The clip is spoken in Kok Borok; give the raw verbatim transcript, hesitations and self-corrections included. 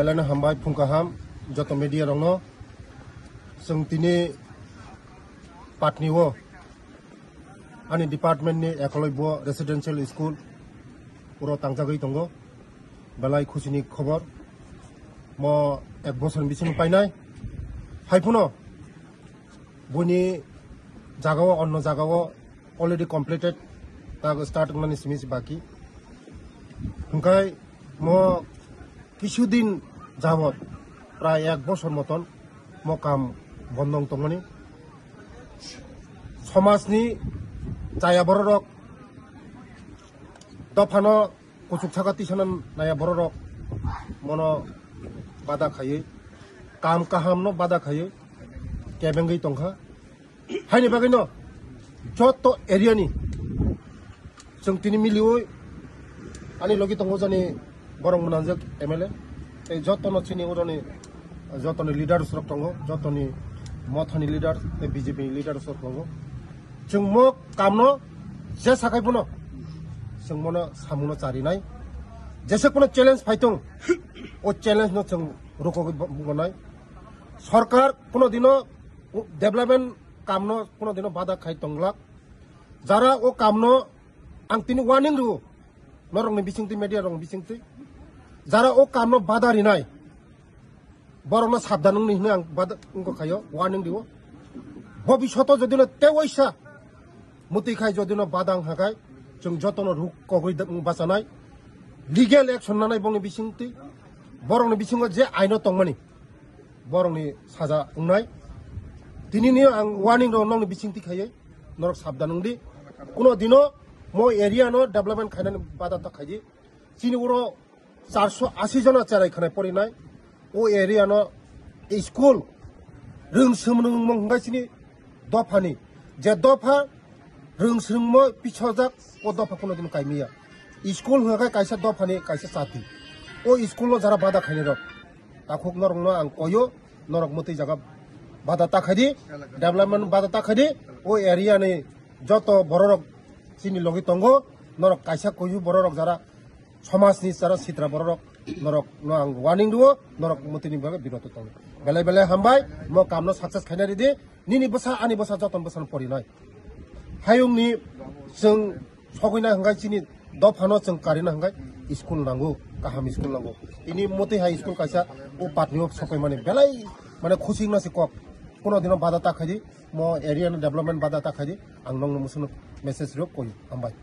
Belai no hambai phung kaham joto media rokno. Chwng tini Patni o ani department ni Ekolobya Residential School oro tangjagwi tongo. Belai khusi ni khobor, mo ek bosor ni bisingo painai. Hai phano buini jaga o, onno jaga o already completed, ta start wngnani simi se baki. Hwnkhe mo kisu din jabot, prai ek bosor moton mo kam bondo wng tongmani. Somajni chaya bororok dophano kuchuk saka tisana naya bororok mono bada khaiwi, kam kahamno bada khaiwi kebengwi tongkha. Haini bagwino joto area ni chwng tini miliwi ani logi tongo jani borok mwnangjak M L A, tei jotono chini oroni jotoni leaders rok tongo, jotoni mothani leader tei B J P ni leaders rok tongo. Chwng mo kamno je sakai phano chwng mono samungno charinai. Jesa kono challenge phaitong, o challenge no chwng rukogwi bo-, bonai. Sorkar kono dino development kamno kono dino bada khai tonglak. Jara o kamno ang tini warning rwo, norokni bisingtwi, media rokni bisingtwi. Jara o kamno bada rinai, borokno sabdan wngni hwnwi ang bada wngkha khaio, warning rwo. Bobishoto jodino tewaisa mwtwi khai jodino bada wngkha khai, chwng jotono ruk kogwi da-, bachanai, legal action nanai bongni bisingtwi, borokni bisingo je aino tongmani borokni saja wngnai. Tinini ang warning rok nokni bisingtwi khaiwi norok sabdan wngdi. Kuno dino mo area no development khainani bada ta khaidi. Chini uro charso asi jona cherai khanai porinai. O area no school rwng swrwngmung hwnkhai chini dophani, je dopha rwng swrwngmo pichojak, o dopha kuno din kaimiya. School hwnkhai kaisa dophani kaisa chati. O school no jara bada khainai rok. Takhuk norokno ang koyo, norok mwtwi jaga bada ta khaidi, development bada ta khaidi, o area ni joto bororok chini logi tongo, norok kaisa koyu bororok jara somajni jara sitra bororok, norokno ang warning rwo, norok mwtwini bagwi biroto tongo. Belai belai hambai, mo kamno success khaina ridi, nini bwsa ani bwsa joton bwsano porinai. Hayungni chwng sogwina hwnkhai chini dophano chwng karina hwnkhai school nango, kaham school nango. Ini motwi hai school kaisa o patni o sokoimani belai mane khusi wngna se kok. Kuno dino bada ta khaidi, mo area ni development bada ta khaidi, ang nokno musuno message rok koyo. Hambai.